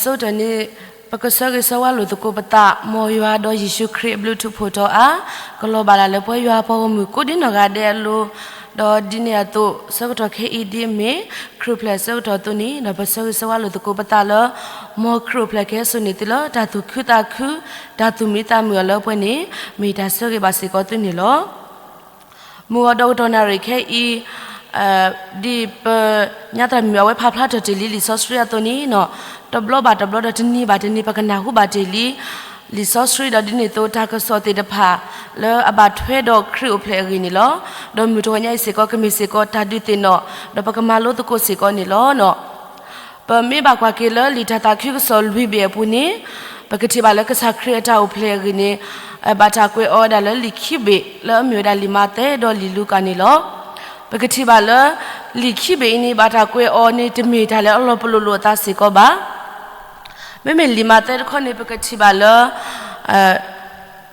ဆၢကတီၢ်န့ၣ် ပကဆၢဂ့ၤဆၢဝါလိာ်သကိးပသး မ်ယွၤဒီးယ့ၣ်ၡူးခရံာ်အဘျုးထူးဖှိၣ်ထီၣ်အါ, ကလီၤဘၣ်ဒၣ်လၢပှၤယွၤအပှၤဂီၢ်မုၢ်ကိးဒံနီၢ်ဂၤဒဲးအလိၤ, ဒီးဒ်န့ၣ်အသိး ဆၢကတီၢ်ခဲအံၤဒ်အမ့ၢ် ခရံာ်အိၣ်ဖျဲၣ်အဆၢကတီၢ်အသိးန့ၣ် ဒီးပဆၢဂ့ၤဆၢဝါလိာ်သကိးပသးလၢ မ်ခရံာ်အိၣ်ဖျဲၣ်ကဟဲစိာ်န့ၢ်သုလၢတၢ်သူၣ်ခုသးခု, တၢ်သူၣ်မံသးမုာ်အီၤလၢပှဲၤန့ၣ် မ့ၢ်တၢ်ဆၢဂ့ၤဘၣ်စ့ၢ်ကီးသုန့ၣ်လီၤ. မုၢ်ဂီၤဒီးကတီၢ်နၣ်ရံၣ်ခဲအံၤ ဒ်ပ ညါသရၣ်မုၣ်အဝဲဖးဖျါထီၣ်တ့ၢ်လံလံာ်စီဆှံအသိးန့ၣ် တဘျီဘၣ်တဘျီဒီးတနံၤဘၣ်တနံၤ ပကနၢ်ဟူဘၣ်တ့ၢ်လံ လံာ်စီဆှံဒီးဒ်န့ၣ်အသိးတၢ်ကစီၣ်သ့ၣ်တဖၣ် လၢအဘၣ်ထွဲဒီးခရံာ်အိၣ်ဖျဲၣ်အဂ့ၢ်န့ၣ်လီၤ. ဒီးမုၢ်တဂီၤညါအံၤစ့ၢ်ကီး ကမ့ၢ်စ့ၢ်ကီးတၢ်ဒုးသ့ၣ်နီၣ် ဒီးပကမၤလိသကိးစ့ၢ်ကီးန့ၣ်လီၤ. ပမ့ၢ်ဘၣ်ကွၢ်က့ၤလၢလံာ်တၢ်သးခုကစီၣ်လွံၢ်ဘ့ၣ်အပူၤန့ၣ် ပကထံၣ်ဘၣ်လၢကစၢ်ခရံာ်အတၢ်အိၣ်ဖျဲၣ်အဂ့ၢ်န့ၣ် ဘၣ်တၢ်ကွဲးအီၤဝဲဒၣ်လၢလံာ်ခံဘ့ၣ် လၢအမ့ၢ်ဝဲဒၣ်လံာ်မးသဲဒီးလံာ်လူၤကၣ်န့ၣ်လီၤ. ပကထံၣ်ဘၣ်လၢ လံာ်ခံဘ့ၣ်အံၤန့ၣ် ဘၣ်တၢ်ကွဲးအီၤန့ၣ် တမ့ၢ်တၢ်လၢအလီၤပလိာ်လိာ်အသးစ့ၢ်ကီးဘၣ်. မ့မ့ၢ်လံာ်မးသဲတခီန့ၣ် ပကထံၣ်ဘၣ်လၢ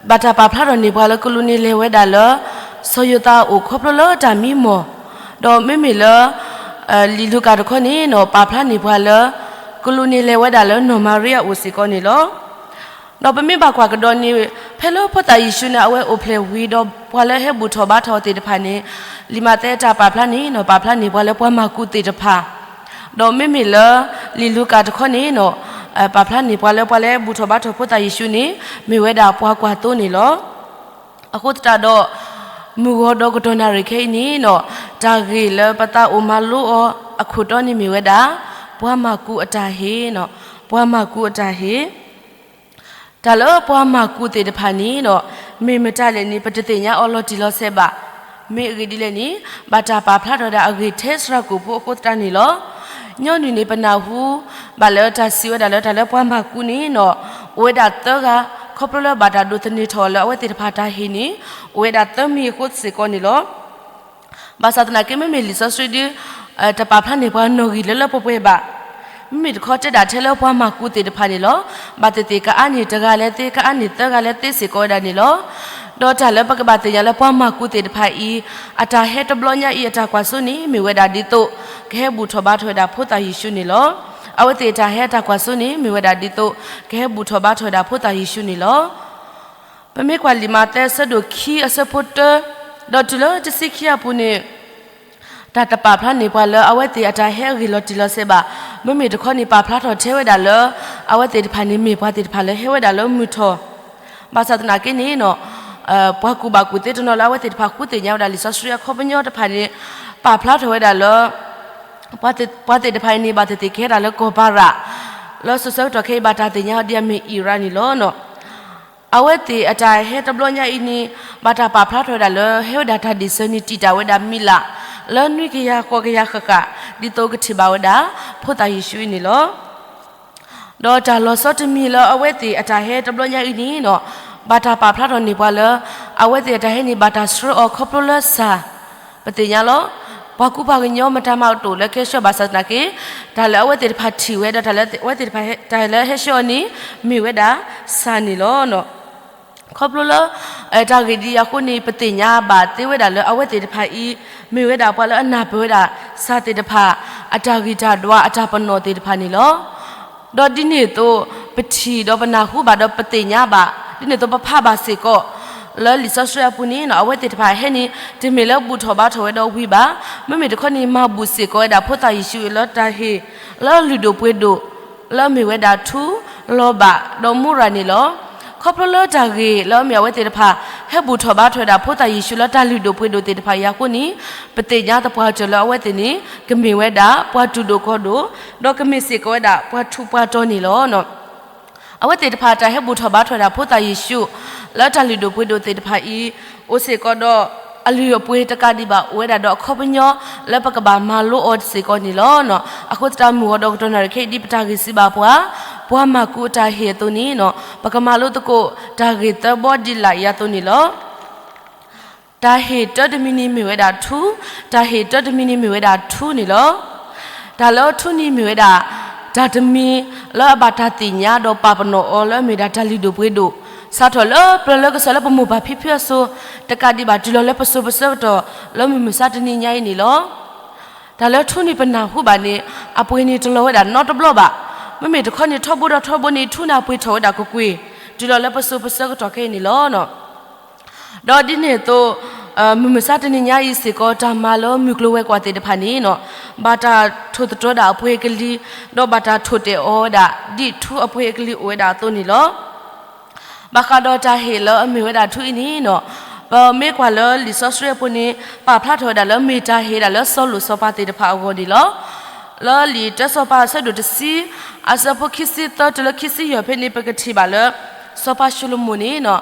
ဘၣ်တၢ်ပာ်ဖျါထီၣ်န့ၢ်ပှၤလၢကလူးန့ၣ်လဲၤဝဲဒၣ်လၢ စီၤယိၤသးအအိၣ်ခီဖျိလၢတၢ်မံမီၢ်, ဒီးမ့မ့ၢ်လၢ လံာ်လူၤကၣ်တခီန့ၣ်နီၤ ပာ်ဖျါန့ၢ်ပှၤလၢ ကလူးန့ၣ်လဲၤဝဲဒၣ်လၢနီၢ်မၤရံအအိၣ်စ့ၢ်ကီးန့ၣ်လီၤ. ဒီးပမ့ၢ်ဘၣ်ကွၢ်ကဒီးန့ၣ် ဖဲလၢဖိသၣ်ယ့ၣ်ၡူးန့ၣ် အဝဲအိၣ်ဖျဲၣ်ဝံၤဒီးပှၤလၢဟဲဘူၣ်ထီၣ်ဘါထီၣ်အီၤသ့ၣ်တဖၣ်န့ၣ် လံာ်မးသဲတၢ်ပာ်ဖျါန့ၣ်နီၤ ပာ်ဖျါန့ၢ်ပှၤလၢပှၤမၤကူးသ့ၣ်တဖၣ် ဒီးမ့မ့ၢ်လၢ လံာ်လူၤကၣ်တခီန့ၣ်နီၤ ပာ်ဖျါန့ၢ်ပှၤလၢပှၤလၢဟဲဘူၣ်ထီၣ်ဘါထီၣ်ဖိသၣ်ယ့ၣ်ၡူးန့ၣ် မ့ၢ်ဝဲဒၣ်ပှၤကွၢ်သိန့ၣ်လီၤ. အဃိသတးဒီး မုၢ်ဂီၤဒီးကတီၢ်နၣ်ရံၣ်ခဲအံၤန့ၣ်နီၤ တၢ်ဂ့ၢ်လၢပသးအိၣ်မၤလိအီၤအခိၣ်တီန့ၣ်မ့ၢ်ဝဲဒၣ် ပှၤမၤကူးအတၢ်ဟ့ၣ်နီၤ ပှၤမၤကူးအတၢ်ဟ့ၣ် တၢ်လၢပှၤမၤကူးသ့ၣ်တဖၣ်န့ၣ်နီၤ မ့ၢ်မတၤလဲၣ်န့ၣ် ပတသ့ၣ်ညါအီၤလီၤတံၢ်လီၤဆဲးဘၣ်. မ့ၢ်အဂ့ၢ်ဒ်လဲၣ်န့ၣ် ဘၣ်တၢ်ပာ်ဖျါထီၣ်ဝဲဒၣ်အဂ့ၢ်ထဲစှၤကိာ်ဖိအဃိသတးန့ၣ်လီၤ. ညီနုၢ်န့ၣ် ပနၢ်ဟူဘၣ်လၢတၢ်စံးဝဲဒၣ်လၢတၢ်လၢပှၤမၤကူးန့ၣ်နီၤ အိၣ်ဝဲဒၣ်သၢဂၤ ခီဖျိလၢဘၣ်တၢ်ဒိးသန့ၤထီၣ်လၢအဝဲသ့ၣ်တဖၣ်တၢ်ဟ့ၣ်န့ၣ် အိၣ်ဝဲဒၣ်သၢမံၤအဃိစ့ၢ်ကီးန့ၣ်လီၤ. ဘၣ်ဆၣ်သနာ်က့ မ့မ့ၢ်လံာ်စီဆှံဒ် တပာ်ဖျါန့ၢ်ပှၤနီၣ်ဂံၢ်လၢလၢပှဲၤပှဲၤဘၣ်. မ့မ့ၢ်တခီတဲဒၣ်ထဲလၢပှၤမၤကူးသ့ၣ်တဖၣ်န့ၣ်လီၤ. ဘၣ်သ့ၣ်သ့ၣ်ကအါန့ၢ်တဂၤလဲၣ်သ့ ကအါန့ၢ်သၢဂၤလဲၣ်သ့စ့ၢ်ကီးဝဲဒၣ်န့ၣ်လီၤ. ဒီးတၢ်လၢပကဘၣ်သ့ၣ်ညါလၢပှၤမၤကူးသ့ၣ်တဖၣ်အံၤ အတၢ်ဟဲတဘျီညါအံၤအတၢ်ကွၢ်စိန့ၣ် မ့ၢ်ဝဲဒၣ်ဒ်သိး ကဟဲဘူၣ်ထီၣ်ဘါထီၣ်ဝဲဒၣ်ဖိသၣ်ယ့ၣ်ၡူးန့ၣ်လီၤ. အဝဲသ့ၣ်အတၢ်ဟဲအတၢ်ကွၢ်စိန့ၣ် မ့ၢ်ဝဲဒၣ်ဒ်သိး ကဟဲဘူၣ်ထီၣ်ဘါထီၣ်ဝဲဒၣ်ဖိသၣ်ယ့ၣ်ၡူးန့ၣ်လီၤ. ပမ့ၢ်ကွၢ်လံာ်မးသဲအဆၢဒိၣ်ခံအဆၢဖိတၢ ဒီးတုၤလၢတဆံခံအပူၤန့ၣ် တၢ်တပာ်ဖျါန့ၢ်ပှၤလၢအဝဲသ့ၣ်အတၢ်ဟဲအဂ့ၢ်လီၤတံၢ်လီၤဆဲးဘၣ်. မ့မ့ၢ်တခီန့ၣ် ပာ်ဖျါထီၣ်ထဲဝဲဒၣ်လၢ အဝဲသ့ၣ်တဖၣ်န့ၣ်မ့ၢ်ပှၤသ့ၣ်တဖၣ်လၢဟဲဝဲဒၣ်လၢမုၢ်ထီၣ် ဘၣ်ဆၣ်သနာ်က့န့ၣ် ပှၤကူၣ်ဘၣ်ကူၣ်သ့တနီၤလၢအဝဲသ့ၣ်တဖၣ်ဃုသ့ၣ်ညါဝဲဒၣ်လံာ်စီဆှံအခီပညီတဖၣ်န့ၣ် ပာ်ဖျါထီၣ်ဝဲဒၣ်လၢ ပှၤသ့ၣ်တဖၣ်အံၤန့ၣ် ဘၣ်သ့ၣ်သ့ၣ်ကဟဲဒၣ်လၢကီၢ်ပၤရၣ် လၢစိၤဆၢကတီၢ်ခဲအံၤဘၣ်တၢ်သ့ၣ်ညါအီၤဒ်အမ့ၢ်အံရၣ်န့ၣ်လီၤ. အဝဲသ့ၣ်အတၢ်ဟဲတဘျီညါအံၤန့ၣ် ဘၣ်တၢ်ပာ်ဖျါထီၣ်ဝဲဒၣ်လၢ ဟဲဝဲဒၣ်တၢ်ဒ့ၣ်စၢၤန့ၣ် တံာ်တာ်ဝဲဒၣ်မံၤလၢ် လၢနွံကယၤဃိးကယၤဃၣ်ဃၣ် ဒ်သိးကထံၣ်ဘၣ်ဝဲဒၣ် ဖိသၣ်ယ့ၣ်ၡူးအံၤန့ၣ်လီၤ. ဒီးတၢ်လီၤဆီတမံၤလၢအဝဲသ့ၣ်အတၢ်ဟဲတဘျီညါအံၤန့ၣ်နီၤ ဘၣ်တၢ်ပာ်ဖျါထီၣ်န့ၢ်ပှၤလၢ အဝဲသ့ၣ်အတၢ်ဟဲန့ၣ် ဘၣ်တၢ်ဆှၢအီၤခီဖျိလၢစၢ် ပသ့ၣ်ညါလီၤ. ပှၤကူပှၤကညီမတၤမၤအီၤတအိၣ်လၢကဲဆှၢဘၣ်ဆၣ်သနာ်က့ တၢ်လၢအဝဲသ့ၣ်တဖၣ်ထံၣ်ဝဲ ဒီးတၢ်လၢအဝဲသ့ၣ်တဖၣ်တၢ်ဟဲလၢဟဲဆှၢအီၤန့ၣ် မ့ၢ်ဝဲဒၣ်စၢ်န့ၣ်လီၤ. ခီဖျိလၢ တၢ်ဂ့ၢ်ဒ်အံၤအဃိန့ၣ် ပသ့ၣ်ညါဘၣ်သ့ဝဲဒၣ်လၢအဝဲသ့ၣ်တဖၣ်အံၤ မ့ၢ်ဝဲဒၣ်ပှၤလၢအနၢ်ပၢၢ်ဝဲဒၣ် စၢ်သ့ၣ်တဖၣ် အတၢ်ဂံၢ်တၢ်ဒွးအတၢ်ပနီၣ်သ့ၣ်တဖၣ်န့ၣ်လီၤ. ဒီးဒ်န့ၣ်အသိး ပထံၣ်ဒီးပနၢ်ဟူဘၣ်ဒီးပသ့ၣ်ညါဘၣ် ဒ်န့ၣ်အသိးပဖးဘၣ်စ့ၢ်ကီး လၢလံာ်စီဆှံအပူၤန့ၣ် အဝဲသ့ၣ်တဖၣ်ဟဲန့ၣ် တမ့ၢ်လၢဘူၣ်ထီၣ်ဘါထီၣ်ဝဲဒီးဝံၤဘၣ်. မ့မ့ၢ်တခီန့ၣ် မၤဘူၣ်စ့ၢ်ကီးဝဲဒၣ်ဖိသၣ်ယ့ၣ်ၡူးလၢတၢ်ဟ့ၣ် လၢလုၢ်ဒိၣ်ပှ့ၤဒိၣ် လၢအမ့ၢ်ဝဲဒၣ်ထူ, လီၤဘၣ် ဒီးမူရၤန့ၣ်လီၤ. ခီဖျိလၢတၢ်ဂ့ၢ်လၢအမ့ၢ်အဝဲသ့ၣ်တဖၣ် ဟဲဘူၣ်ထီၣ်ဘါထီၣ်ဝဲဒၣ်ဖိသၣ်ယ့ၣ်ၡူးလၢတၢ်လုၢ်ဒိၣ်ပှ့ၤဒိၣ်သ့ၣ်တဖၣ်အံၤအဃိန့ၣ် ပသ့ၣ်ညါသပှၢ်ကတၢၢ်လၢအဝဲသ့ၣ်န့ၣ် ကမ့ၢ်ဝဲဒၣ်ပှၤတူၢ်ဒိၣ်ကီၤဒိၣ် ဒီးကမ့ၢ်စ့ၢ်ကီးဝဲဒၣ်ပှၤထူးပှၤတီၤန့ၣ်လီၤ. အဝဲသ့ၣ်တဖၣ်တၢ်ဟဲဘူၣ်ထီၣ်ဘါထီၣ်ဝဲဒၣ်ဖိသၣ်ယ့ၣ်ၡူး လၢတၢ်လုၢ်ဒိၣ်ပှ့ၤဒိၣ်သ့ၣ်တဖၣ်အံၤ အိၣ်စ့ၢ်ကီးဒီး အလုၢ်အပှ့ၤတကးဒံးဘၣ် အိၣ်ဝဲဒၣ်ဒီးအခီပညီ လၢပကဘၣ်မၤလိအီၤစ့ၢ်ကီးန့ၣ်လီၤ. အဃိသတးမုၢ်ဂီၤဒီးကတီၢ်နၣ်ရံၣ်ခဲအံၤဒ်ပတၢ်ဂ့ၢ်စံးဘၣ်ပှၤ ပှၤမၤကူးအတၢ်ဟ့ၣ်အသိးန့ၣ် ပကမၤလိသကိးတၢ်ဂ့ၢ်သၢဘီဒ်လာ်အံၤအသိးန့ၣ်လီၤ. တၢ်ဟ့ၣ်တၢတမံၤန့ၣ်မ့ၢ်ဝဲဒၣ်ထူ, တၢ်ဟ့ၣ်တၢတမံၤန့ၣ်မ့ၢ်ဝဲဒၣ်ထူန့ၣ်လီၤ. တၢ်လၢထူန့ၣ်မ့ၢ်ဝဲဒၣ် တၢ်တမံၤလၢအဘၣ်တၢ်သ့ၣ်ညါဒီးပာ်ပနီၣ်အီၤလၢအမ့ၢ်ဒၣ်တၢ်လုၢ်ဒိၣ်ပှ့ၤဒိၣ် စးထီၣ်လၢပျၢၤလၢကစၢ်လၢပမိၢ်ပၢ်ဖံဖုအစိၤ တကးဒံးဘၣ်တုၤလီၤလၢပစိၤပဆၢကတီၢ်လၢမုၢ်မဆါတနံၤညါအံၤန့ၣ်လီၤ. တၢ်လၢထူန့ၣ်ပနၢ်ဟူဘၣ်န့ၣ် အပှ့ၤန့ၣ်တလီၤဝဲဒၣ်နီတဘျီဘၣ်. မ့မ့ၢ်တခီန့ၣ် ထီဘိဒီးထီဘိန့ၣ် ထူန့ၣ်ပှ့ၤထီၣ်ဝဲဒၣ်ကကွ့ၢ် တုၤလီၤလၢပစိၤပဆၢကတီၢ်ခဲအံၤန့ၣ်လီၤ. ဒီးဒ်န့ၣ်အသိး မုၢ်မဆါတနံၤညါအံၤစ့ၢ်ကီး တၢ်မၤလၢမုၢ်ကျိၤဝဲၤကွာ်သ့ၣ်တဖၣ်န့ၣ် ဘၣ်တၢ်ထိၣ်သတြီၤဒၣ်အပှ့ၤအကလံၤ ဒီးဘၣ်တၢ်ထိၣ်တဲာ်အီၤဝဲဒၣ် ဒ်ထူအပှ့ၤအကလံၤအိၣ်ဝဲဒၣ်အသိးန့ၣ်လီၤ. ဘၣ်ဃးဒီးတၢ်ဟ့ၣ်လၢအမ့ၢ်ဝဲဒၣ်ထူအံၤန့ၣ် ပမ့ၢ်ကွၢ်လၢလံာ်စီဆှံအပူၤန့ၣ် ပာ်ဖျါထီၣ်ဝဲဒၣ်လၢမ့ၢ်တၢ်ဟ့ၣ်ဝဲဒၣ်လၢစီၤလိာ်စီၤပၤသ့ၣ်တဖၣ်အဂီၢ်န့ၣ်လီၤ. လၢလံာ်တၢစီၤပၤအဆၢဒိၣ်တဆံ အဆၢဖိခံဆံသၢတုၤလၢခံဆံယဲၢ်ဖဲန့ၣ် ပကထံၣ်ဘၣ်လၢ စီၤပၤၡလိၤမိၣ်န့ၣ်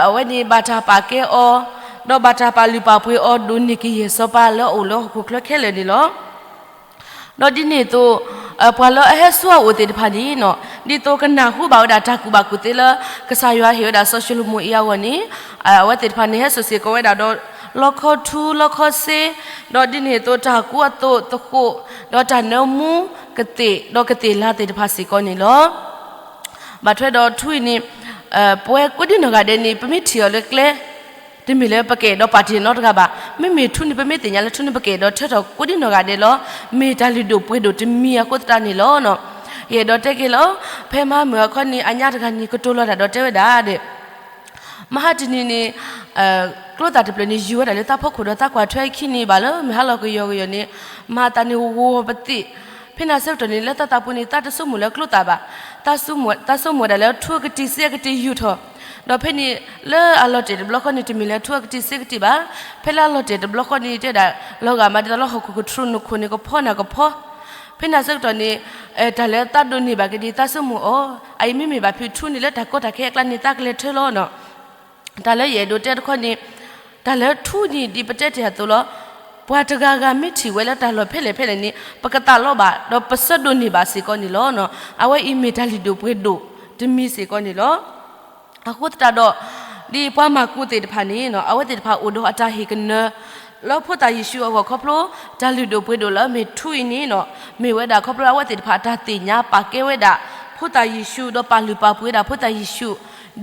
အဝဲန့ၣ်ဘၣ်တၢ်ပာ်ကဲအီၤ ဒီးဘၣ်တၢ်ပာ်လုၢ်ပာ်ပှ့ၤအီၤဒိၣ်န့ၢ်ကယဲၢ်စီၤပၤလၢအအိၣ်လၢဟီၣ်ခိၣ်ချၢခဲလၢာ်န့ၣ်လီၤ. ဒီးဒ်န့ၣ်အသိး ပှၤလၢအဟဲဆူအအိၣ်သ့ၣ်တဖၣ်န့ၣ် ဒ်သိးကနၢ်ဟူဘၣ်ဝဲဒၣ်တၢ်ကူၣ်ဘၣ်ကူၣ်သ့လၢ ကစၢ်ယွၤဟ့ၣ်ဝဲဒၣ်စီၤၡလိၤမိၣ်အံၤအဂီၢ်န့ၣ် အဝဲသ့ၣ်တဖၣ်န့ၣ် ဟဲစိာ်စ့ၢ်ကီးဝဲဒၣ်ဒီး လီခီထူ လီခီစ့, ဒီးဒ်န့ၣ်အသိးတၢ်ကူအသိးသဃိး, ဒီးတၢ်နၢမူကသ့ၣ်ဒီးကသ့ၣ်လၤသ့ၣ်တဖၣ်စ့ၢ်ကီးန့ၣ်လီၤ. ဘၣ်ထွဲဒီးထူအံၤန့ၣ် ပဝဲကိးဒံနီၢ်ဂၤဒဲးန့ၣ် ပမ့ၢ်ထံၣ်အီၤလၢကျဲ တမ့ၢ်လၢပကအဲၣ်ဒိးပာ်တ့ၢ်နီတဂၤဘၣ်. မ့မ့ၢ်ထူန့ၣ် ပမ့ၢ်သ့ၣ်ညါလၢထူန့ၣ် ပကအဲၣ်ဒိးထၢထီၣ်ကိးဒံနီၢ်ဂၤဒဲးလီၤ. မ့ၢ်တၢ်လုၢ်ဒိၣ်ပှ့ၤဒိၣ်တမံၤအဃိသတးန့ၣ်လီၤ. ယအဲၣ်ဒိးတဲက့ၤလီၤ. ဖဲမဟါမုၢ်အခီန့ၣ် အညါတဂၤန့ၣ် ကတိၤလီၤတၢ်ဒီးတဲဝဲဒၣ်ဒီး မဟါတနံၤန့ၣ် ကျိသၣ်တဖျၢၣ်န့ၣ် ယူၤဝဲဒၣ်လၢသးဖီခိၣ်ဒီးသးကွၢ်ထွဲအခံန့ၣ်ဘၣ်လၢ မုၢ်ဟါလီၤကယီကယီန့ၣ် မၤသးန့ၣ်ဂီၤပသ့ၣ်. ဖဲန့ၣ်အဆၢကတီၢ်န့ၣ် လၢသးသးပူၤန့ၣ် သးတဆိကမိၣ်လၢကျိသၣ်ဘၣ်. သးဆိကမိၣ်ဒၣ်လၢထူအကတံၢ်စ့အကတံၢ်ယူၤထီၣ်. ဒီးဖဲန့ၣ် လၢအလီၤတဲာ်တဘျီဃီန့ၣ် တမ့ၢ်လၢထူအကတံၢ်စ့ကတံၢ်ဘၣ်. ဖဲလၢအလီၤတဲာ်တဘျီဃီန့ၣ် တဲဒၣ် လီၤဂာ်မးဒ်သိးလၢဟီၣ်ခိၣ်ကထြူၣ်နူၢ်ခိၣ်န့ၣ် ကဖီနၤကဖီ. ဖဲန့ၣ်အဆၢကတီၢ်န့ၣ် တၢ်လၢသးဒိးန့ၢ်ဘၣ်က့ၤဒ်သးဆိကမိၣ်အီၤ အအံၤမ့မ့ၢ်ဘၣ်ဖုးထူန့ၣ်လၢတၢ်ကီတၢ်ခဲအကျါန့ၣ် သးကလဲၤထၢလီၤနီၤ. တၢ်လၢယအဲၣ်ဒိးတဲတခီန့ၣ် တၢ်လၢထူန့ၣ်ဒ်ပတဲတ့ၢ်အသိးလီၤ. ပှၤတဂၤဂၤမ့ၢ်ထံၣ်ဝဲလၢတၢ်လီၢ်ဖဲလဲၣ်ဖဲလဲၣ်န့ၣ် ပကသးလီဘၣ် ဒီးပဆၢဒိးန့ၢ်ဘၣ်စ့ၢ်ကီးန့ၣ်လီၤ. အဝဲအံၤမ့ၢ်တၢ်လုၢ်ဒိၣ်ပှ့ၤဒိၣ်တမံၤစ့ၢ်ကီးန့ၣ်လီၤ. အဃိသတးဒီး ဒ်ပှၤမၢ်ကူးသ့ၣ်တဖၣ်န့ၣ် အဝဲသ့ၣ်တဖၣ်အိၣ်ဒီးအတၢ်ဟ့ၣ်ကနၢ လၢဖိသၣ်ယ့ၣ်ၡူးအဂီၢ်ခီဖျိ တၢ်လုၢ်ဒိၣ်ပှ့ၤဒိၣ်လၢအမ့ၢ်ထူအံၤန့ၣ် မ့ၢ်ဝဲဒၣ်ခီဖျိအဝဲသ့ၣ်တဖၣ်အတၢ်သ့ၣ်ညါပာ်ကဲဝဲဒၣ် ဖိသၣ်ယ့ၣ်ၡူး ဒီးပာ်လုၢ်ပာ်ပှ့ၤဝဲဒၣ်ဖိသၣ်ယ့ၣ်ၡူး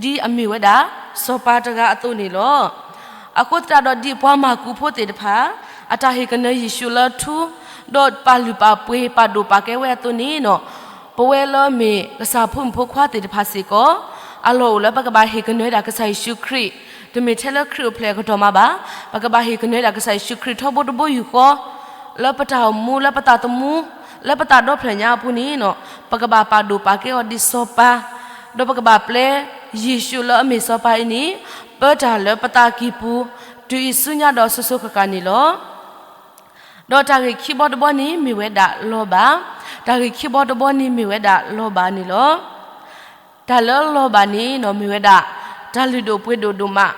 ဒ်အမ့ၢ်ဝဲဒၣ် စီၤပၤတဂၤအသိးန့ၣ်လီၤ. အဃိသတးဒီးဒ်ပှၤမၢ်ကူးဖိသ့ၣ်တဖၣ် အတၢ်ဟ့ၣ်ကနၢယ့ၣ်ၡူးလၢထူ ဒီးပာ်လုၢ်ပာ်ပှ့ၤပာ်ဒိၣ်ပာ်ကဲဝဲအသိးန့ၣ် ပဝဲလၢမ့ၢ်ကစၢ်ဖိမုၣ်ဖိခွါသ့ၣ်တဖၣ်စ့ၢ်ကီး အလီၢ်အိၣ်လၢပကဘၣ်ဟ့ၣ်ကနၢဒၣ်ကစၢ်ယ့ၣ်ၡူးခရံာ် တမ့ၢ်ထဲလၢခရံာ်အိၣ်ဖျဲၣ်အကတီၢ်မးဘၣ်. ပကဘၣ်ဟ့ၣ်ကနၢဒၣ်ကစၢ်ယ့ၣ်ၡူးခရံာ်ထီဘိတဘိယူၢ်ဃီ လၢပတၢ်အိၣ်မူ လၢပသးသမူ လၢပသးဒီဖျၢၣ်ညါအပူၤန့ၣ် ပကဘၣ်ပာ်ဒိၣ်ပာ်ကဲအီၤဒ်စီၤပၤ ဒီးပကဘၣ်ပျဲယ့ၣ်ၡူးလၢအမ့ၢ်စီၤပၤအံၤန့ၣ် ပၢတၢ်လၢပသးကံၢ်ပူၤ တုၤအံၤဆူညါဒီးစိၤစိၤဃၣ်ဃၣ်န့ၣ်လီၤ. ဒီးတၢ်ဂ့ၢ်ခံဘီတဘီန့ၣ်မ့ၢ်ဝဲဒၣ်လီၤဘၣ်. တၢ်ဂ့ၢ်ခံဘီတဘီန့ၣ်မ့ၢ်ဝဲဒၣ်လီၤဘၣ်န့ၣ်လီၤ. တၢ်လၢလီၤဘၣ်န့ၣ်နီၤ မ့ၢ်ဝဲဒၣ် တၢ်လုၢ်ဒိၣ်ပှ့ၤဒိၣ်ဒိၣ်မး,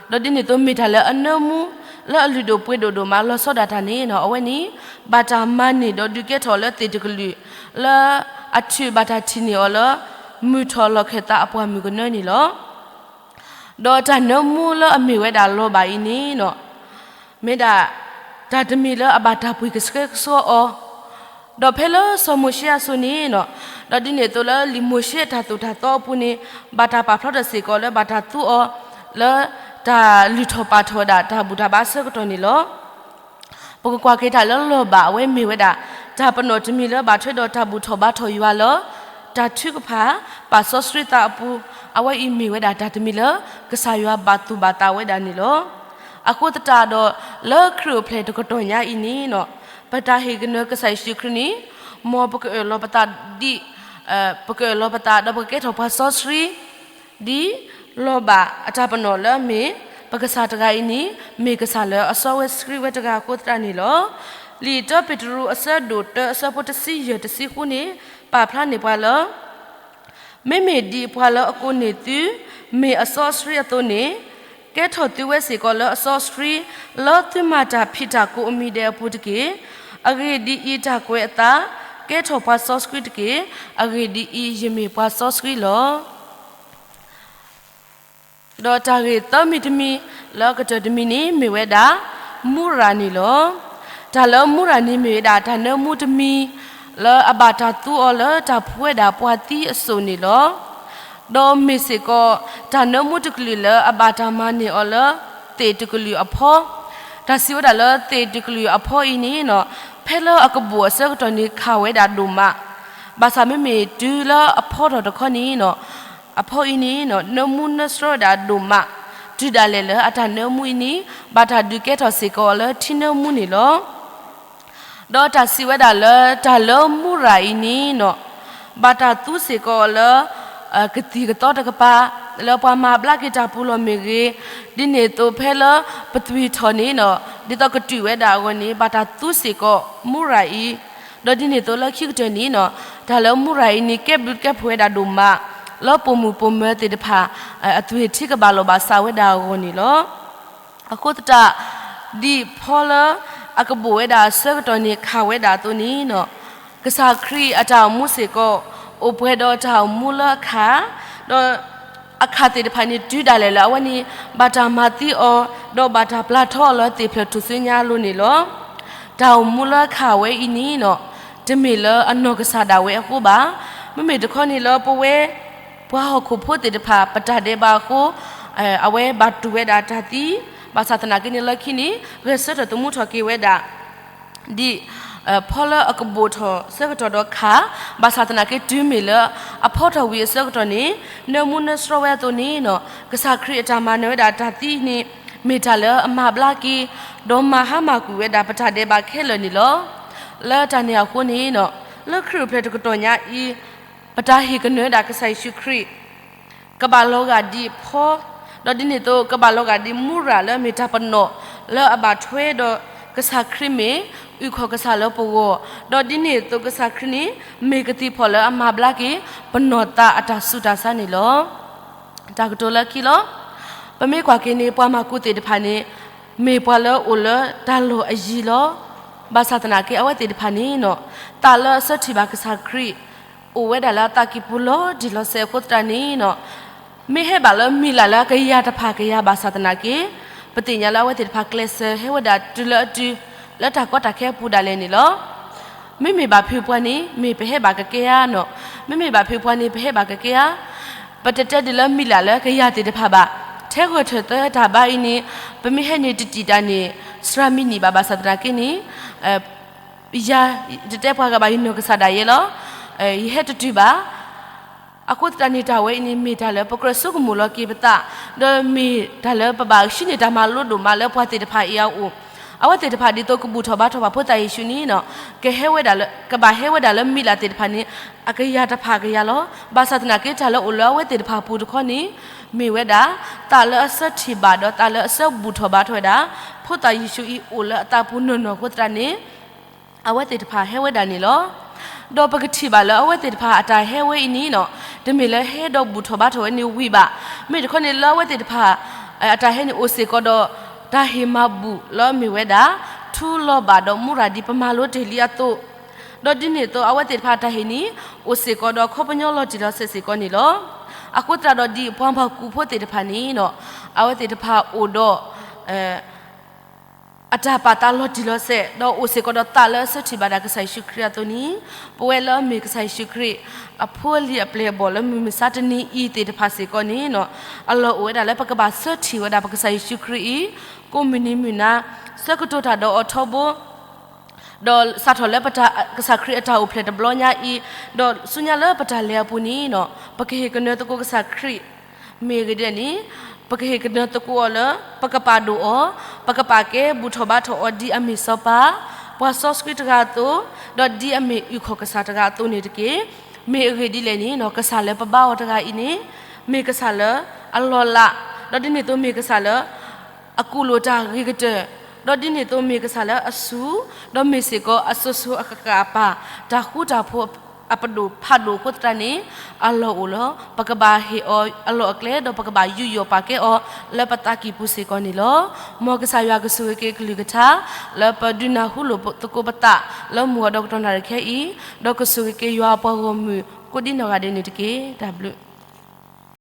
ဒီးဒ်န့ၣ်အသိးမ့ၢ်တၢ်လၢအနၢမူ လၢအလုၢ်ဒိၣ်ပှ့ၤဒိၣ်ဒိၣ်မးလီၤဆီဒၣ်တၢ်န့ၣ်နီၤ အဝဲန့ၣ် ဘၣ်တၢ်မၤန့ၢ်ဒီးဒုးကဲထီၣ်လၢသ့ၣ်တကလုာ် လၢအထုးဘၣ်တၢ်ထံၣ်န့ၢ်အီၤလၢ မုၢ်ထီၣ်လီၢ်ခၢၣ်သးအပှၢ်မုၢ်ကနၢန့ၣ်လီၤ. ဒီးတၢ်နၢမူလၢအမ့ၢ်ဝဲဒၣ်လီၤဘၣ်အံၤန့ၣ်နီၤ မ့ၢ်ဒၣ် တၢ်တမံၤလၢအဘၣ်တၢ်ပှ့ၤကဆှဲကဆှီအီၤ, ဒီးဖဲလၢစီၤမိၤၡ့အစိၤန့ၣ်နီၤ ဒီးဒ်န့ၣ်အသိးလၢလံာ်မိၤၡ့အတၢ်သိၣ်တၢ်သီအပူၤန့ၣ် ဘၣ်တၢ်ပာ်ဖျါထီၣ်စ့ၢ်ကီးလၢဘၣ်တၢ်သူအီၤ လၢတၢ်လုၢ်ထီၣ်ပာ်ထီၣ်ဝဲဒၣ်တၢ်ဘူၣ်တၢ်ဘါအဆၢကတီၢ်န့ၣ်လီၤ. ပကကွၢ်က့ၤတၢ်လၢလီၤဘၣ်အဝဲမ့ၢ်ဝဲဒၣ် တၢ်ပနီၣ်တမံၤလၢဘၣ်ထွဲဒီးတၢ်ဘူၣ်ထီၣ်ဘါထီၣ်ယွၤလၢ တၢ်ထုကဖၣ် ပာ်စီဆှံသးအပူၤ, အဝဲအံၤမ့ၢ်ဝဲဒၣ်တၢ်တမံၤလၢ ကစၢ်ယွၤဘၣ်သူၣ်ဘၣ်သးဝဲဒၣ်န့ၣ်လီၤ. အဃိသတးဒီး လၢခရံာ်အိၣ်ဖျဲၣ်တကတီၢ်ညါအံၤန့ၣ်နီၤ ပတၢ်ဟ့ၣ်ကနၢကစၢ်ယ့ၣ်ၡူးခရံာ်န့ၣ် မ်ပကအၢၣ်လီၤပသးဒ် ပကအၢၣ်လီၤပသးဒီးပကကဲထီၣ်ပှၤစီဆှံ ဒ်လီၤဘၣ်အတၢ်ပနီၣ်လၢအမ့ၢ် ပကစၢ်တဂၤအံၤန့ၣ် မ့ၢ်ကစၢ်လၢအစီဝဲဆှံဝဲတဂၤအဃိသတးန့ၣ်လီၤ. လံာ်တၢပ့းတရူးအဆၢဒိၣ်တၢအဆၢဖိတဆံယဲၢ်တဆံဃုန့ၣ် ပာ်ဖျါန့ၢ်ပှၤလၢ မ့မ့ၢ်ဒ်ပှၤလၢအကိးန့ၢ်သု မ့ၢ်အစီဆှံအသိးန့ၣ် ကဲထီၣ်သုဝဲစ့ၢ်ကီးလၢအစီဆှံ လၢသုမၤတၢ်ဖံးတၢ်ကိးအမံၤဒဲးအပူၤတက့ၢ်. အဂ့ၢ်ဒ်အံၤ, တၢ်ကွဲးအသး, ကဲထီၣ်ပှၤစီဆှံတက့ၢ်. အဂ့ၢ်ဒ်အံၤ, ယမ့ၢ်ပှၤစီဆှံလီၤ. ဒီးတၢ်ဂ့ၢ်သၢမံၤတမံၤ လၢအကတၢၢ်တမံၤန့ၣ် မ့ၢ်ဝဲဒၣ် မူရၤန့ၣ်လီၤ. တၢ်လၢမူရၤန့ၣ်မ့ၢ်ဝဲဒၣ် တၢ်နၢမူတမံၤ လၢအဘၣ်တၢ်သူအီၤလၢတၢ်ဖှူဝဲဒၣ်ပှၤသံအစိၣ်န့ၣ်လီၤ. ဒီးမ့ၢ်စ့ၢ်ကီး တၢ်နၢမူတကလုာ်လၢအဘၣ်တၢ်မၤန့ၢ်အီၤလၢ သ့ၣ်တကလုာ်အဖီ တၢ်စံးဝဲဒၣ်လၢသ့ၣ်တကလုာ်အဖီအံၤန့ၣ်နီၤ ဖဲလၢအကဘိၣ်အဆၢကတီၢ်န့ၣ် ခးဝဲဒၣ်ဒိၣ်မး, ဘၣ်ဆၣ်မ့မ့ၢ်တုၤလၢအဖီထီၣ်တခီန့ၣ်, အဖီအံၤန့ၣ် နၢမူနၢဆှီဝဲဒၣ်ဒိၣ်မး, တုၤဒၣ်လဲာ်လၢအတၢ်နၢမူအံၤန့ၣ် ဘၣ်တၢ်ဒုးကဲထီၣ်စ့ၢ်ကီးအီၤလၢထံနၢမူန့ၣ်လီၤ. ဒီးတၢ်စံးဝဲဒၣ်လၢတၢ်လၢမူရၤအံၤန့ၣ်, ဘၣ်တၢ်သူစ့ၢ်ကီးအီၤလၢ ကသံၣ်ကသီတကပၤ, လၢပှၤမၤဘျါက့ၤတၢ်ပူၤလီၢ်မ့ၢ်ဂ့ၤ, ဒ်န့ၣ်အသိးဖဲလၢပသွံၣ်ထီၣ်န့ၣ်, ဒ်သိးကတုာ်ဝဲဒၣ်အဂီၢ်န့ၣ် ဘၣ်တၢ်သူစ့ၢ်ကီးမူရၤအံၤ, ဒီးဒ်န့ၣ်အသိးလၢခံကတၢၢ်န့ၣ်, တၢ်လၢမူရၤအံၤန့ၣ် ကဲဘျုးကဲဖှိၣ်ဝဲဒၣ်ဒိၣ်မး, လၢပိာ်မုၣ်ပိာ်မၢၤသ့ၣ်တဖၣ် အသွံၣ်ထံကဘၣ်လီၤဘၣ်စးဝဲဒၣ်အဂီၢ်န့ၣ်လီၤ. အဃိသတး, ဒ်ဖီလၢအကဘိၣ်ဝဲဒၣ်အဆၢကတီၢ်န့ၣ်ခးဝဲဒၣ်အသိးန့ၣ်, ကစၢ်ခရံာ်အတၢ်အိၣ်မူစ့ၢ်ကီး အိၣ်ပှဲၤဒီးတၢ်အိၣ်မူလၢအခး, ဒီးအခးသ့ၣ်တဖၣ်န့ၣ် တုၤဒၣ်လဲာ်လၢအဝဲန့ၣ် ဘၣ်တၢ်မၤသံအီၤ, ဒီးဘၣ်တၢ်ပျၢ်ထီအီၤလၢသ့ၣ်ဖျၢၣ်ထူၣ်စုညါအလိၤန့ၣ်လီၤ. တၢ်အိၣ်မူလၢအခးဝဲအံၤန့ၣ်, တမ့ၢ်လၢအနီၢ်ကစၢ်ဒၣ်ဝဲအဃိဘၣ်. မ့မ့ၢ်တခီန့ၣ်လၢပဝဲ ပှၤဟီၣ်ခိၣ်ဖိသ့ၣ်တဖၣ် ပတၢ်ဒဲးဘးအဃိ, အဝဲဘၣ်တူၢ်ဝဲဒၣ်တၢ်သံ, ဘၣ်ဆၣ်သနာ်က့န့ၣ်လၢခံန့ၣ် ဂဲၤဆၢထၢၣ်သမူထီၣ်က့ၤဝဲဒၣ် ဒ်ဖီလၢအကဘိၣ်ထီၣ်ဆၢကတီၢ်ဒီးခး, ဘၣ်ဆၣ်သနာ်က့တုၤမ့ၢ်လၢအဖီထီၣ်ဝံၤအဆၢကတီၢ်န့ၣ် နၢမူနၢဆှီဝဲအသိးန့ၣ်, ကစၢ်ခရံာ်အတၢ်မၤနၢၤဝဲဒၣ်တၢ်သံန့ၣ် မ့ၢ်တၢ်လၢအမၤဘျါက့ၤ, ဒီးမၤဟါမၢ်ကွံာ်ဝဲဒၣ်ပတၢ်ဒဲးဘးခဲလၢာ်န့ၣ်လီၤ. လၢတၢ်န့ၣ်အဃိန့ၣ်, လၢခရံာ်အိၣ်ဖျဲၣ်တကတီၢ်ညါအံၤ, ပတၢ်ဟ့ၣ်ကနၢၤဝဲဒၣ်ကစၢ်ယ့ၣ်ၡူးခရံာ် ကဘၣ်လီၤဂာ်ဒ်ဖီ, ဒီးဒ်န့ၣ်အသိး ကဘၣ်လီၤဂာ်ဒ်မူရၤလၢအမ့ၢ်တၢ်ပနီၣ် လၢအဘၣ်ထွဲဒီးကစၢ်ခရံာ်မ့ၢ်အုၣ်ခီၣ်ကစၢ်လၢပဂီၢ်, ဒီးဒ်န့ၣ်အသိးကစၢ်ခရံာ်န့ၣ် မ့ၢ်ကသံၣ်ဖီၣ်လၢအမၤဘျါက့ၤ ပနီၢ်သးအတၢ်ဆူးတၢ်ဆါန့ၣ်လီၤ. တၢ်ကတိၤလၢခံလီၤ. ပမ့ၢ်ကွၢ်က့ၤန့ၣ် ပှၤမၢကူးသ့ၣ်တဖၣ်န့ၣ် မ့ၢ်ပှၤလၢအအိၣ်လၢတၢ်လီၢ်အယံၤလီၤ. ဘၣ်ဆၣ်သနာ်က့ အဝဲသ့ၣ်တဖၣ်န့ၣ် သးလၢအဆၢထံၣ်ဘၣ်ကစၢ်ခရံာ် အိၣ်ဝဲဒၣ်လၢအသးကံၢ်ပူၤလီၤတံၢ်လီၤဆဲးအဃိသတးန့ၣ်, မ့ၢ်ဟဲဘၣ်လၢမံၤလၢ်လၢအကယၤတဖၣ်ကယၤဘၣ်ဆၣ်သနာ်က့, ပသ့ၣ်ညါလၢအဝဲသ့ၣ်တဖၣ်ကျဲးစၢးဟဲဝဲဒၣ်တုၤလၢအတုၤ လၢတၢ်ကီတၢ်ခဲအပူၤဒၣ်လဲာ်န့ၣ်လီၤ. မ့မ့ၢ်ဘၣ်ဖုးပှၤန့ၣ် မ့ၢ်ပဟဲဘၣ်ကကဲဧါနီၤ, မ့မ့ၢ်ဘၣ်ဖုးပှၤန့ၣ် ပဟဲဘၣ်ကကဲဧါ. ပတတဲဒ်လၢမံၤလၢ်လၢကယၤသ့ၣ်တဖၣ်ဘၣ်. ထဲဂၢၢ်ထၢၣ်သၢတၢ်ဘါအံၤန့ၣ် ပမ့ၢ်ဟဲန့ၣ်တတံာ်တာ်န့ၣ် စှၤမံးနံးဘၣ်ဘၣ်ဆၣ်သနာ်က့န့ၣ် ယၤတတဲပှၤဂၤဘၣ် ယနီၢ်ကစၢ်ဒၣ်ယဲလီၤ. ယဟဲတတုၤဘၣ်. အဃိသတးန့ၣ် တၢ်ဝဲအံၤန့ၣ် မ့ၢ်တၢ်လၢပကြၢးဆိကမိၣ်လီၤက့ၤပသး, ဒီးမ့ၢ်တၢ်လၢပဘၣ်ဟံးန့ၢ်တၢ်မၤလိဒိၣ်မးလၢပှၤသ့ၣ်တဖၣ်အံၤအအိၣ်. အဝဲသ့ၣ်တဖၣ်ဒ်သိးကဘူၣ်ထီၣ်ဘါထီၣ်ဘၣ်ဖိသၣ်ယ့ၣ်ၡူးန့ၣ် ကဟဲဝဲဒၣ်လၢ ကဘၣ်ဟဲဝဲဒၣ်လၢမံၤလၢ်သ့ၣ်တဖၣ်န့ၣ် အကယၤတဖၣ်ကယၤလီၤ. ဘၣ်ဆၣ်သနာ်က့ တၢ်လၢအိၣ်လၢအဝဲသ့ၣ်တဖၣ်အပူၤတခီန့ၣ် မ့ၢ်ဝဲဒၣ် သးလၢအဆၢထံၣ်ဘၣ်ဒီးသးလၢအဆၢဘူၣ်ထီၣ်ဘါထီၣ်ဝဲဒၣ် ဖိသၣ်ယ့ၣ်ၡူးအံၤအိၣ်လၢအသးပူၤနီၢ်နီၢ်အဃိသတးန့ၣ် အဝဲသ့ၣ်တဖၣ်ဟဲဝဲဒၣ်န့ၣ်လီၤ. ဒီးပကထံၣ်ဘၣ်လၢအဝဲသ့ၣ်တဖၣ်အတၢ်ဟဲဝဲအံၤန့ၣ် တမ့ၢ်လၢဟဲဒီးဘူၣ်ထီၣ်ဘါထီၣ်ဝဲန့ၣ်ဝံၤဘၣ်. မ့ၢ်တခီန့ၣ်လၢအဝဲသ့ၣ်တဖၣ် အတၢ်ဟဲန့ၣ်အိၣ်စ့ၢ်ကီးဒီး တၢ်ဟ့ၣ်မၤဘူၣ်လၢအမ့ၢ်ဝဲဒၣ် ထူလီၤဘၣ်ဒီးမူရၤဒ်ပမၤလိတ့ၢ်လံအသိး, ဒီးဒ်န့ၣ်အသိး အဝဲသ့ၣ်တဖၣ်အတၢ်ဟ့ၣ်န့ၣ် အိၣ်စ့ၢ်ကီးဒီးခီပညီလီၤတံၢ်လီၤဆဲးစ့ၢ်ကီးန့ၣ်လီၤ. အဃိသတးဒီးဒ်ပှၤမၢ်ကူးဖိသ့ၣ်တဖၣ်န့ၣ် အဝဲသ့ၣ်တဖၣ်အိၣ်ဒီး အတၢ်ပာ်သးလီၤတံၢ်လီၤဆဲး ဒီးအိၣ်စ့ၢ်ကီးဒီးသးလၢအဆၢထံၣ်ဘၣ်ဒၣ်ကစၢ်ယ့ၣ်ၡူးခရံာ်အသိးန့ၣ်, ပဝဲလၢအမ့ၢ်ကစၢ်ယ့ၣ်ၡူးခရံာ် အဖိအလံၤအပျဲၢ်အဘီၣ်လၢမုၢ်မဆါတနံၤအံၤသ့ၣ်တဖၣ်စ့ၢ်ကီးန့ၣ် အလီၢ်အိၣ်ဝဲဒၣ်လၢပကဘၣ်ဆၢထံၣ်ဝဲဒၣ်ပကစၢ်ယ့ၣ်ၡူးခရံာ်အံၤ ကိးမုၢ်နံၤမုၢ်နၤ ဆၢကတီၢ်တၢ်ဒီးအီၤထီဘိ ဒီးစးထီၣ်လၢပတၢ် ကစၢ်ခရံာ်အတၢ်အိၣ်ဖျဲၣ်တဘျီညါအံၤ, ဒီးဆူညါလၢပတၢ်လဲၤအပူၤန့ၣ် ပကဟ့ၣ်ကနၢၤသကိးကစၢ်ခရံာ် မ့ၢ်ဂ့ၤဒ်လဲၣ်န့ၣ်, ပကဟ့ၣ်ကနၢၤသကိးအီၤလၢ ပကပာ်ဒိၣ်အီၤ, ပကပာ်ကဲဘူၣ်ထီၣ်ဘါထီၣ်အီၤဒ်အမ့ၢ်စီၤပၤ, ပှၤစီဆှံတဂၤအသိး, ဒီးဒ်အမ့ၢ်အုၣ်ခီၣ်ကစၢ်တဂၤအသိးန့ၣ်တက့ၢ်. မ့ၢ်အဂ့ၢ်ဒ်လဲၣ်န့ၣ် ကစၢ်လၢပဘါအီၤတဂၤအံၤန့ၣ် မ့ၢ်ကစၢ်လၢအလီၤလး, ဒီးဒ်န့ၣ်အသိးမ့ၢ်ကစၢ်လၢ အကူၣ်လိာ်တၢ်ဂ့ၤကတၢၢ်, ဒီးဒ်န့ၣ်အသိးမ့ၢ်ကစၢ်လၢအစူၤ, ဒီးမ့ၢ်စ့ၢ်ကီးအစိၤစိၤအဃၣ်ဃၣ်အပၢ်, တၢ်ဃူတၢ်ဖိးအပဒိၣ်ဖးဒိၣ်အဃိသတးန့ၣ်, အလီၢ်အိၣ်လၢ ပကဘၣ်ဟ့ၣ်အီၤအလီၢ်အကျဲ ဒီးပကဘၣ်ယူးယီၣ်ပာ်ကဲအီၤလၢပသးကံၢ်ပူၤစ့ၢ်ကီးန့ၣ်လီၤ. မ်ကစၢ်ယွၤကဆိၣ်ဂ့ၤက့ၤကလုၢ်ကထါ လၢပဒုးနၢ်ဟူလိာ်သကိးပသး လၢမုၢ်ဂီၤဒီးကတီၢ်နၣ်ရံၣ်ခဲအံၤ, ဒီးကဆိၣ်ဂ့ၤက့ၤယွၤအပှၤဂီၢ်မုၢ် ကိးဒံနီၢ်ဂၤဒဲးန့ၣ်တက့ၢ်. တၢ်ဘျုး